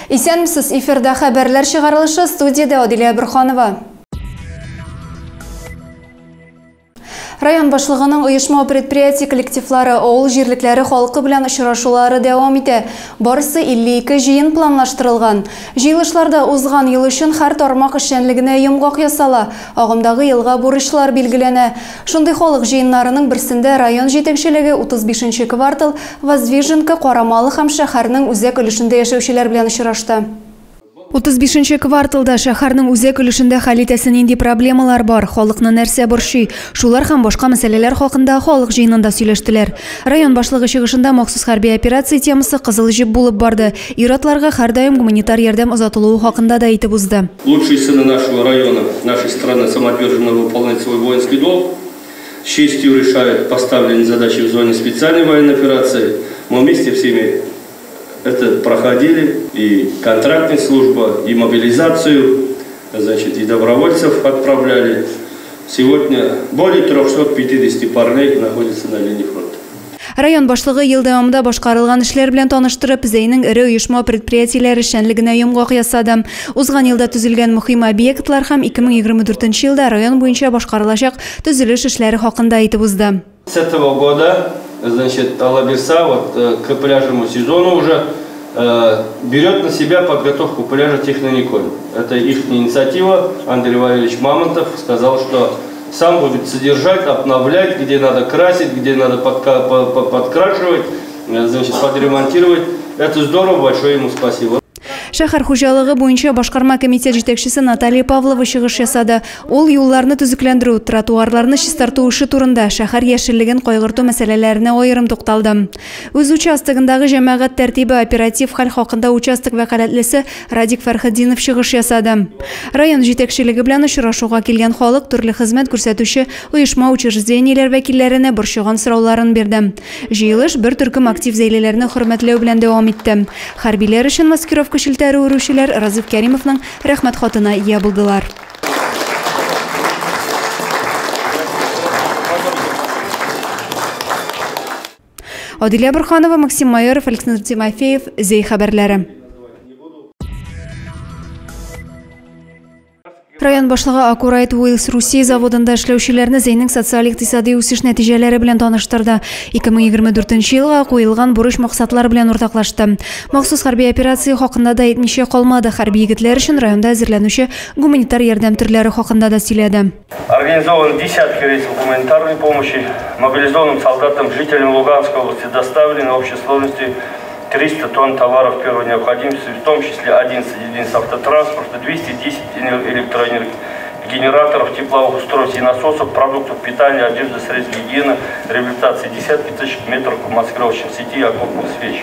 Исәнмесез, эфирда хәбәрләр чыгарылышы, студиядә Адилә Борханова. Район башлыгының оешма предприятие коллективлары, авыл җирлекләре халкы белән очрашулары дәвам итә. Барысы 52 җыен планлаштырылган. Җыелышларда узган ел өчен һәр тармак эшчәнлегенә йомгак ясала, агымдагы елга бурычлар билгеләнә. Шундый халык җыеннарының берсендә район җитәкчелеге 35 квартал Воздвиженка, Карамалы һәм шәһәрнең үзәк өлешендә яшәүчеләр белән очрашты. 35 кварталда шәһәрнең үзәк өлешендә хәл итәсе нинди проблемалар бар, халыкны нәрсә борчый, шулар һәм башка мәсьәләләр хакында халык җыенында сөйләштеләр. Район башлыгы чыгышында махсус хәрби операция темасы кызыл җеп булып барды. Ир-атларга һәрдаим гуманитар ярдәм озатылуы хакында да әйтеп узды. Лучшие сыны нашего района, нашей страны самоотверженно выполняют свой воинский долг, с честью решают поставленные задачи в зоне специальной военной операции. Мы вместе всеми это проходили, и контрактная служба, и мобилизацию, значит, и добровольцев отправляли. Сегодня более 350 парней находятся на линии фронта. Район башлыгы ел дәвамында башкарылган эшләр белән таныштырып, Зәйнең эре оешма предприятиеләре эшчәнлегенә йомгак ясады. Узган елда төзелгән мөһим объектлар һәм 2024 елда район буенча башкарылачак төзелеш эшләре хакында әйтеп узды. С этого года, значит, Алабирса, вот к пляжному сезону уже берет на себя подготовку пляжа Технониколь. Это их инициатива. Андрей Валерьевич Мамонтов сказал, что сам будет содержать, обновлять, где надо красить, где надо подкрашивать, значит, подремонтировать. Это здорово, большое ему спасибо. Шәһәр хуҗалыгы буенча башкарма комитет җитәкчесе Наталья Павлова чыгыш ясады. Ул юлларны төзекләндерү, тротуарларны чистарту эше турында, шәһәр яшеллеген кайгырту мәсьәләләренә аерым тукталды. Үз участогындагы җәмәгать тәртибе оператив хәл хакында участок вәкаләтлесе Радик Фәрхетдинов чыгыш ясады. Район җитәкчелеге белән очрашуга килгән халык төрле хезмәт күрсәтүче оешма учреждениеләр вәкилләренә борчыган сорауларын бирде. Җыелыш бер төркем актив зәйлеләрне хөрмәтләү белән дәвам итте. Хәрбиләр өчен маскировка челтәре үрүчеләр Разиф Кәримовның рәхмәт хатына ия булдылар. Адилә Борханова, Максим Майоров, Александр Тимофеев, Зәй хәбәрләре. Район башлыгы Акурайт Уилс Русия заводында эшләүчеләрне Зәйнең социаль-икътисади үсеш нәтиҗәләре белән таныштырды. 2024 елга куелган бурыч максатлар белән уртаклашты. Махсус хәрби операция хакында да әйтмичә калмады. Хәрби егетләр өчен районда әзерләнүче гуманитар ярдәм төрләре хакында да сөйләде. Организован десятки рейсов гуманитарной помощи. Мобилизованным солдатам, жителям Луганской области доставлены в общей сложности 300 тонн товаров первой необходимости, в том числе 11 единиц автотранспорта, 210 электрогенераторов, тепловых устройств и насосов, продуктов питания, одежды, средств гигиены, реабилитации, десятки тысяч метров маскировочных сетей и окопных свеч.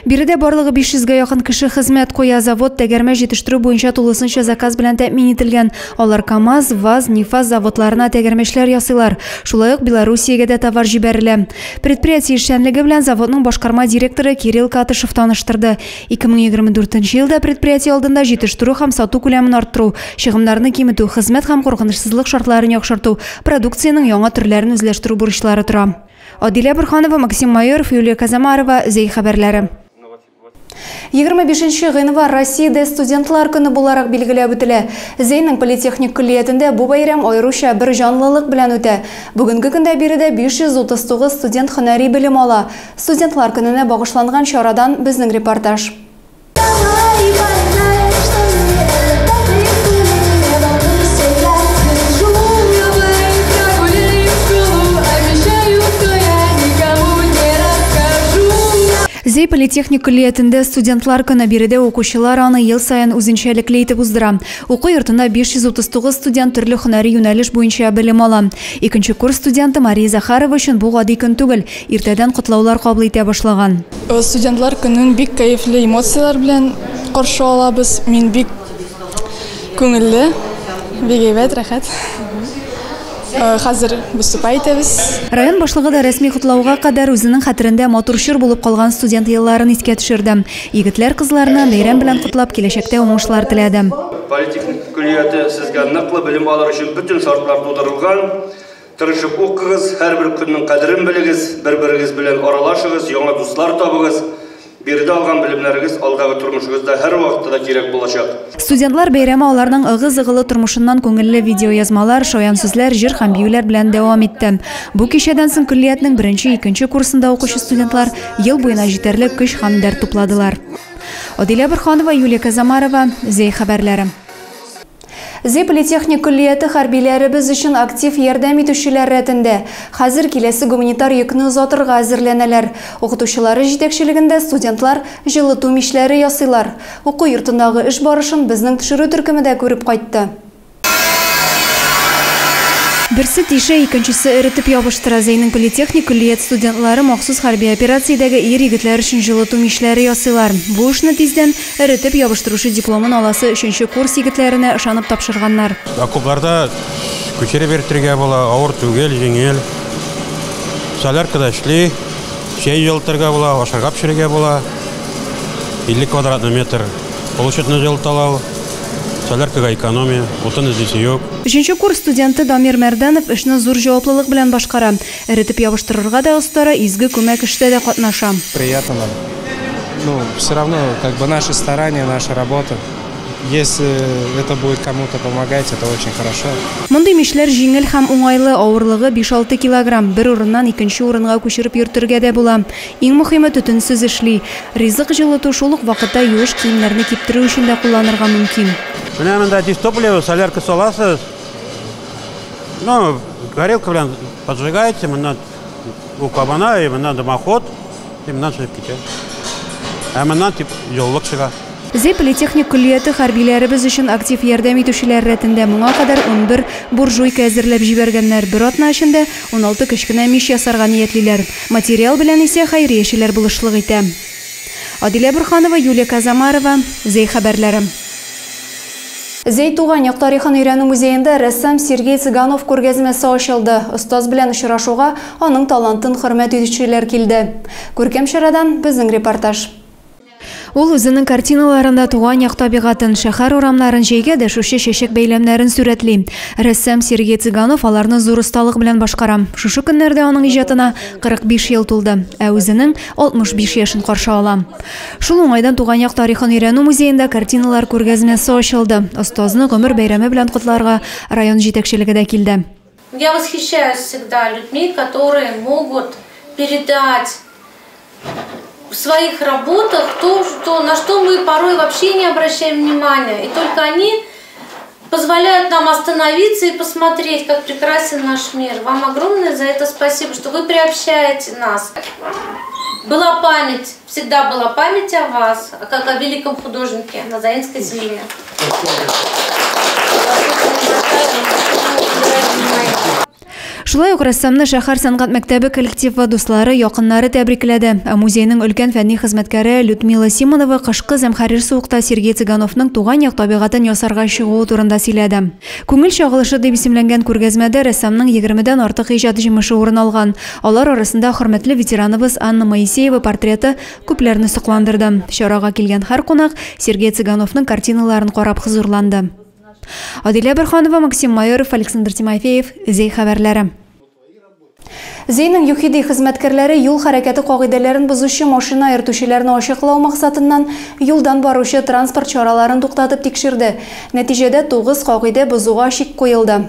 Биредә барлыгы 500гә якын кеше хезмәт куя. Завод тәгәрмәч җитештерү буенча тулысынча заказ белән тәэмин ителгән. Алар КАМАЗ, ВАЗ, Нефаз заводларына тәгәрмәчләр ясыйлар. Шулай ук Белоруссиягә дә товар җибәрелә. Предприятие эшчәнлеге белән заводның башкарма директоры Кирилл Катышев таныштырды. 2024 елда предприятие алдында җитештерү һәм сату күләмен арттыру, чыгымнарны киметү, хезмәт һәм куркынычсызлык шартларын яхшырту, продукциянең яңа төрләрен үзләштерү бурычлары тора. Адилә Борханова, Максим Майоров, Юлия Казамарова, Зәй хәбәрләре. 25 гыйнвар Россиядә студентлар көне буларак билгеләп үтелә. Зәйнең политехник көллиятендә бу бәйрәм аеруча бер җанлылык белән үтә. Бүгенге көндә биредә 539 студент һөнәри белем ала. Студентлар көненә багышланган чарадан безнең репортаж. Зәй политехник көллиятендә студентлар көне. Биредә укучылар аны ел саен үзенчәлекле итеп уздыра. Уку йортында 539 студент төрле һөнәри юнәлеш буенча белем ала. Икенче курс студенты Мария Захарова өчен бу гади көн түгел. Иртәдән котлаулар кабул итә башлаган. Студентлар көнен бик кәефле эмоцияләр белән каршы алабыз. Мин бик күңелле, бик әйбәт, рәхәт. Хәзер выступать итәбез. Район башлыгы да рәсми котлауга кадәр үзенең хәтерендә матур чор булып калган студент елларын искә төшерде. Егетләр кызларны бәйрәм белән котлап, киләчәктә уңышлар теләде. Политехник көллияте сезгә ныклы белем алыр өчен бөтен шартлар тудырылган. Тырышып укыгыз, һәрбер көннең кадерен белегез, бер-берегез белән аралашыгыз, яңа дуслар табыгыз. Биредә алган белемнәрегез алдагы тормышыгызда һәрвакытта да кирәк булачак. Студентлар бәйрәме аларның ыгы-зыгылы тормышыннан күңелле видеоязмалар, шаян сүзләр, җыр һәм биюләр белән дәвам итте. Бу кичәдән соң көллиятнең беренче, икенче курсында укучы студентлар ел буена җитәрлек көч һәм дәрт тупладылар. Адилә Борханова, Юлия Казамарова, Зәй хәбәрләре. Зәй политехник көллияте хәрбиләребез өчен актив ярдәм итүчеләр рәтендә. Хәзер киләсе гуманитар йөкне озатырга әзерләнәләр. Укытучылары җитәкчелегендә студентлар җылыту мичләре ясыйлар. Уку йортындагы эш барышын безнең төшерү төркеме дә күреп кайтты. Берсе тишә, икенчесе эретеп ябыштыра. Зәйнең политехник көллият студентлары махсус хәрби операциядәге ир-егетләр өчен җылыту мичләре ясыйлар. Бу эшне тиздән эретеп ябыштыручы дипломын аласы өченче курс егетләренә ышанып тапшырганнар. Окопларда күчереп йөртергә була, авыр түгел, җиңел. Соляркада эшли, чәй җылытырга була, ашарга пешерергә була. 50 квадратный метр площадьны җылыталау. Соляркага экономия, утын эзлисе юк. Өченче курс студенты Дамир Мәрдәнов эшне зур җаваплылык белән башкара. Эретеп ябыштырырга да остара, изге күмәк эштә дә катнаша. Приятно нам. Ну, все равно, как бы наши старания, наша работа. Если это будет кому-то помогать, это очень хорошо. Мондый мичләр җиңел һәм уңайлы, авырлыгы 5-6 килограмм. Бер урыннан икенче урынга күчереп йөртергә дә була. Иң мөһиме төтенсез эшли. Ризык җылыту шул ук вакытта юеш киемнәрне киптерү өчен дә кулланырга мөмкин. Менә монда дизтопливо, солярка саласыз. Ну, горелка белән поджигаете, моннан у кабана, и моннан дымоход, и моннан чыгып китә. Ә моннан тип җылылык чыга. Зәй политехник көллияте хәрбиләребез өчен актив ярдәм итүчеләр рәтендә. Моңа кадәр 11 буржуйка әзерләп җибәргәннәр. Бер атна эчендә 16 кечкенә мич ясарга ниятлиләр. Материал белән исә хәйриячеләр булышлык итә. Адилә Бурханова, Юлия Казамарова, Зәй хәбәрләре. Зәй туган як тарихын өйрәнү музеенда рәссам Сергей Цыганов күргәзмәсе ачылды. Остаз белән очрашуга аның талантын хөрмәт итүчеләр килде. Күркәм чарадан безнең репортаж. Ул үзенең картиналарында туган як табигатен, шәһәр урамнарын, җәйгә дәшүче чәчәк бәйләмнәрен сурәтли. Рәссам Сергей Цыганов аларны зур осталык белән башкара. Шушы көннәрдә аның иҗатына 45 ел тулды, ә үзенең 65 яшен каршы ала. Шул уңайдан туган як тарихын өйрәнү музеенда картиналар күргәзмәсе ачылды. Остазны гомер бәйрәме белән котларга район җитәкчелеге дә килде. Я восхищаюсь всегда людьми, которые могут передать в своих работах то, что, на что мы порой вообще не обращаем внимания. И только они позволяют нам остановиться и посмотреть, как прекрасен наш мир. Вам огромное за это спасибо, что вы приобщаете нас. Была память, всегда была память о вас, как о великом художнике на Заинской земле. Шулай ук рәссамны шәһәр сәнгать мәктәбе коллективы, дуслары, якыннары тәбрикләде. Ә музейның өлкән фәнни хезмәткәре Людмила Симонова кышкы зәмһәрир суыкта Сергей Цыгановның туган як табигатен ясарга чыгуы турында сөйләде. Күңел чагылышы дип исемләнгән күргәзмәдә рәссамның 20-дән артык иҗат җимеше урын алган. Алар арасында хөрмәтле ветераныбыз Анна Моисеева портреты күпләрне сокландырды. Чарага килгән һәр кунак Сергей Цыгановның картиналарын карап хозурланды. Адилә Борханова, Максим Майоров, Александр Тимофеев, Зәй хәбәрләре. Зәйнең ЮХИДИ хезмәткәрләре юл хәрәкәте кагыйдәләрен бозучы машина йөртүчеләрне ачыклау максатыннан юлдан баручы транспорт чараларын туктатып тикшерде. Нәтиҗәдә 9 кагыйдә бозуга чик куелды.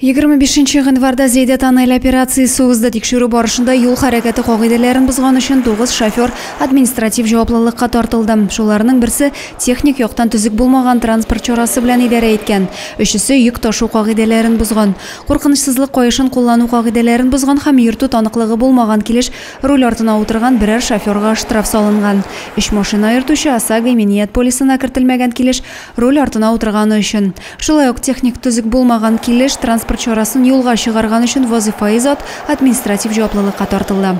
25 гыйнварда Зәйдә тоннель операциясе узды. Тикшерү барышында юл хәрәкәте кагыйдәләрен бозган өчен 9 шофер административ җаваплылыкка тартылды. Шуларның берсе техник яктан төзек булмаган транспорт чарасы белән идарә иткән. Өчесе йөк ташу кагыйдәләрен бозган. Куркынычсызлык каешын куллану кагыйдәләрен бозган һәм йөртү таныклыгы булмаган килеш руль артына утырган берәр шоферга штраф салынган. Өч машина йөртүче ОСАГО иминият полисына кертелмәгән килеш руль артына утырганы өчен. Шулай ук техник төзек булмаган килеш транспорт чарасын юлга чыгарган өчен вазифаи зат административ җаваплылыкка тартылды.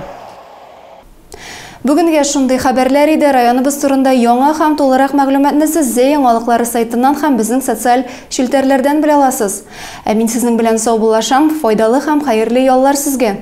Бүгенгә шундый хәбәрләр иде. Районыбыз турында яңа һәм тулырак мәгълүматны сез Зәй яңалыклары сайтыннан һәм безнең социаль челтәрләрдән белә аласыз. Ә мин сезнең белән саубуллашам. Файдалы һәм хәерле яллар сезгә.